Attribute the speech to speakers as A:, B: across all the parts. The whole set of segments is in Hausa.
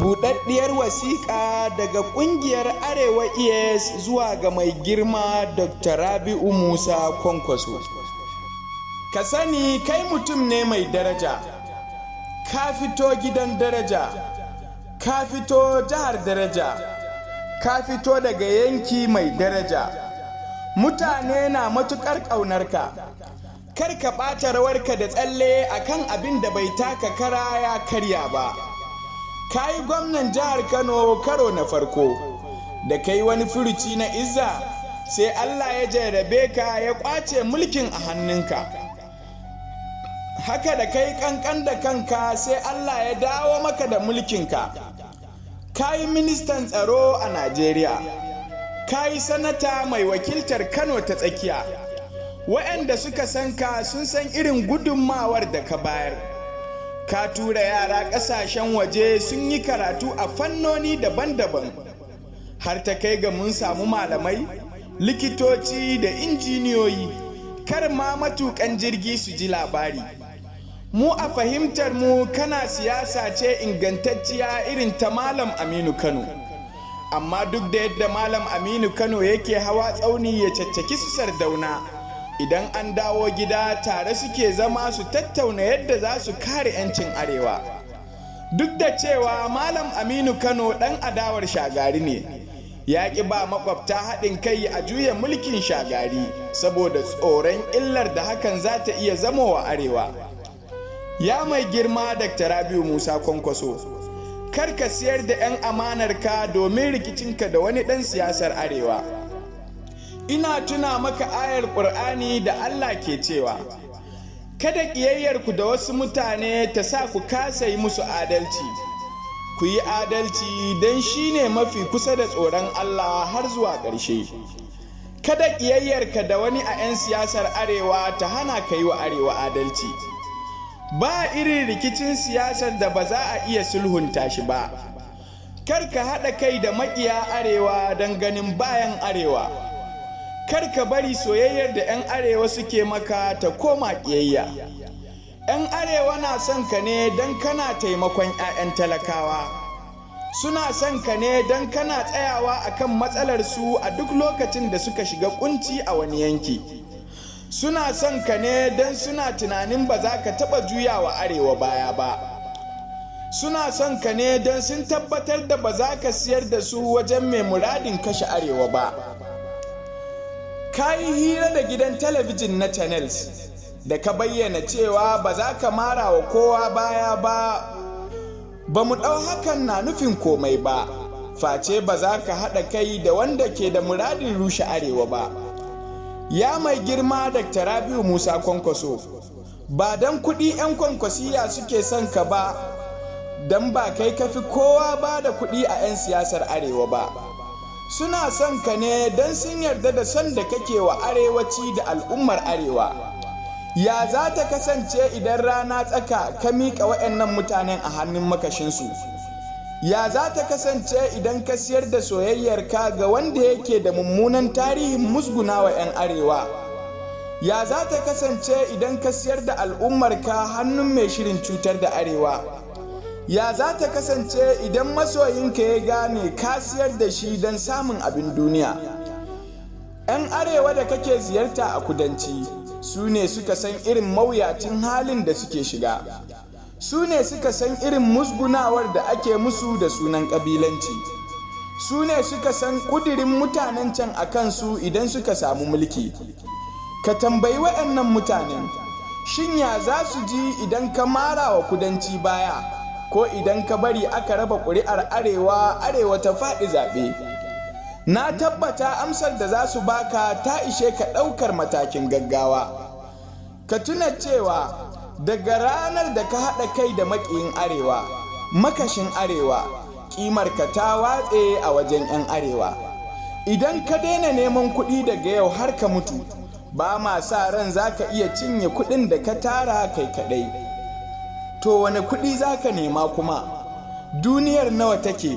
A: Buɗaɗɗiyar wasiƙa daga ƙungiyar Arewa ES zuwa ga mai girma Dr. Rabi'u Musa Kwankwaso. Ka sani kai mutum ne mai daraja, ka fito gidan daraja, ka fito jihar daraja, ka fito daga yanki mai daraja. Mutane na matuƙar ƙaunarka. Kar ka ɓata rawarka da tsalle akan abin da bai taka kara ya karya ba. Ka yi gwamnan jihar Kano karo na farko, da kai wani furuci na izza, sai Allah ya jarrabe ka ya kwace mulkin a hannunka. Haka da kai kankan da kanka, sai Allah ya dawo maka da mulkinka. Ka yi ministan tsaro a Najeriya, ka yi sanata mai wakiltar Kano ta Tsakiya. Waɗanda suka san ka sun san irin gudunmawar da ka bayar. Ka tura yara ƙasashen waje sun yi karatu a fannoni daban-daban, har ta kai ga mun samu malamai, likitoci da injiniyoyi, kar ma matukan jirgi su ji labari. Mu a fahimtar mu, kana siyasa ce ingantacciya irin ta Malam Aminu Kano. Amma duk da yadda Malam Aminu Kano yake hawa tsauni ya caccaki su Sardauna, idan an dawo gida tare suke zama su tattauna yadda za su kare 'yancin Arewa. Duk da cewa Malam Aminu Kano ɗan adawar Shagari ne, ya ƙi ba makwabta haɗin kai a juya mulkin Shagari saboda tsoron illar da hakan za ta iya zamowa Arewa. Ya mai girma Dr. Rabiu Musa Kwankwaso, kar ka siyar da 'yan amanarka domin rikicinka da wani ɗan siyasar Arewa. Ina tuna maka ayar Ƙur'ani da Allah ke cewa, "Kada ƙiyayyarku da wasu mutane ta sa ku kasa yi musu adalci. Ku yi adalci don shi ne mafi kusa da tsoron Allah," har zuwa ƙarshe. Kada ƙiyayyarka da wani a 'yan siyasar Arewa ta hana ka yi wa Arewa adalci. Ba irin rikicin siyasar da ba za a iya sulhunta shi ba. Kar ka haɗa kai da maƙiya Arewa don ganin bayan Arewa. Kar ka bari soyayyar da 'yan Arewa suke maka ta koma ƙiyayya. 'Yan Arewa na son ka ne don kana taimakon 'ya'yan talakawa. Suna son ka ne don kana tsayawa akan matsalar su a duk lokacin da suka shiga kunci a wani yanki. Suna son ka ne don suna tunanin ba za ka taɓa juyawa Arewa baya ba. Suna son ka ne don sun tabbatar da ba za ka siyar da su wajen mai muradin kashe Arewa ba. Ka yi hira da gidan talabijin na Channels da ka bayyana cewa ba za ka mara wa kowa baya ba. Ba mu ɗau hakan na nufin komai ba, face ba za ka haɗa kai da wanda ke da muradin rushe Arewa ba. Ya mai girma Dr. Rabiu Musa Kwankwaso, ba don kuɗi 'yan Kwankwasiya suke son ka ba, don ba kai kafi kowa ba da kuɗi a 'yan siyasar Arewa ba. Suna son ka ne don sun yarda da son da kake wa arewaci da al'ummar Arewa. Ya za ta kasance idan rana tsaka ka miƙa waɗannan mutanen a hannun makashinsu? Ya za ta kasance idan ka siyar da soyayyarka ga wanda yake da mummunan tarihin musguna wa 'yan Arewa? Ya za ta kasance idan ka siyar da al'ummarka hannun mai shirin cutar da Arewa? Ya za ta kasance idan masoyinka ya gane ka siyar da shi don samun abin duniya? 'Yan Arewa da kake ziyarta a kudanci su ne suka san irin mawuyacin halin da suke shiga. Su ne suka san irin musgunawar da ake musu da sunan ƙabilanci. Su ne suka san ƙudirin mutanen can a kansu idan suka samu mulki. Ka tambayi waɗannan mutanen, shin ya za su ji idan ka mara wa kudanci baya, ko idan ka bari aka raba ƙuri'ar Arewa, Arewa ta faɗi zaɓe? Na tabbata amsar da za su baka ta ishe ka ɗaukar matakin gaggawa. Ka tuna cewa daga ranar da ka haɗa kai da maƙiyin Arewa, makashin Arewa, ƙimarka ta watse a wajen 'yan Arewa. Idan ka daina neman kuɗi daga yau har ka mutu, ba ma sa ran za ka iya cinye kuɗin da ka tara kai kaɗai. To, wane kuɗi za ka nema kuma? Duniyar nawa take?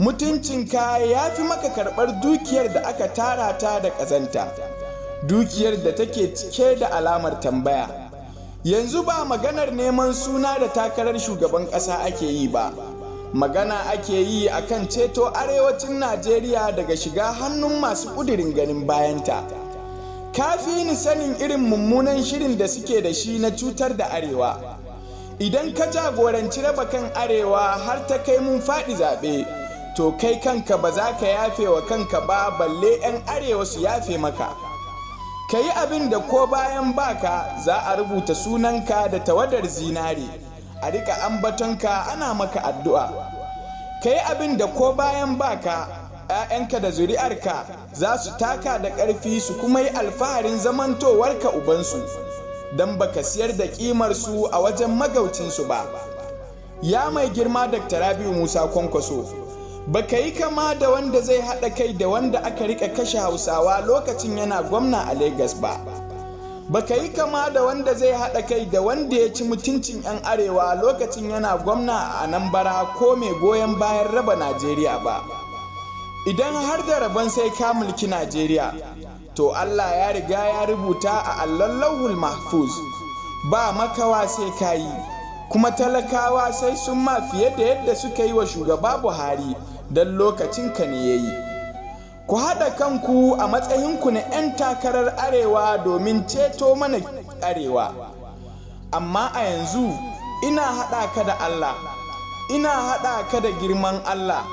A: Mutuncinka ya fi maka karɓar dukiyar da aka tara ta da ƙazanta, dukiyar da take cike da alamar tambaya. Yanzu ba maganar neman suna da takarar shugaban ƙasa ake yi ba. Magana ake yi akan ceto arewacin Najeriya daga shiga hannun masu ƙudirin ganin bayanta. Ka fi ni sanin irin mummunan shirin da suke da shi na cutar da arewa. Idan ka jagoranci raba kan arewa har ta kai mun faɗi zaɓe, to kai kanka ba za ka yafe wa kanka ba, balle 'yan arewa su yafe maka. Ka yi abin da ko bayan baka za a rubuta sunanka da tawadar zinare, a rika ambatonka ana maka addu'a. Ka yi abin da ko bayan baka 'ya'yanka da zuri'arka za su taka da ƙarfi su kuma yi alfaharin zamantowarka ubansu, don baka siyar da ƙimarsu a wajen magaucinsu ba. Ya mai girma Dr. Rabiu Musa Kwankwaso, baka yi kama da wanda zai haɗa kai da wanda aka rika kashe Hausawa lokacin yana gwamna a Legas ba. Baka yi kama da wanda zai haɗa kai da wanda ya ci mutuncin 'yan arewa lokacin yana gwamna a Anambra ko mai goyon bayan raba Najeriya ba. Idan har da rabon sai ka mulki Najeriya, to Allah ya riga ya rubuta a allon Lauhul Mahfuz, ba makawa sai ka yi, kuma talakawa sai sun ma fiye da yadda suka yi wa shugaba Buhari don lokacin ka ne ya yi. Ku haɗa kanku a matsayinku na 'yan takarar arewa domin ceto mana arewa. Amma a yanzu ina haɗa ka da Allah, ina haɗa ka da girman Allah,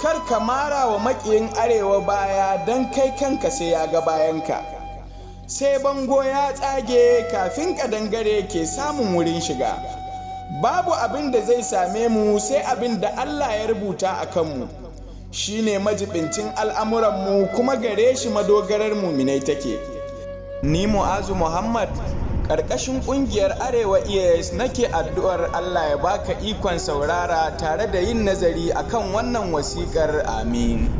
A: kar ka mara wa maƙiyin arewa baya, don kai kanka sai ya ga bayanka. Sai bango ya tsage kafin ƙadangare ke samun wurin shiga. Babu abin da zai same mu sai abin da Allah ya rubuta a kanmu. Shi ne majibincin al'amuranmu, kuma gare shi madogarar muminai take. Ni Mu'azu Muhammad, ƙarƙashin ƙungiyar Arewa ES, nake addu'ar Allah ya baka ikon saurara tare da yin nazari akan wannan wasiƙar. Amin.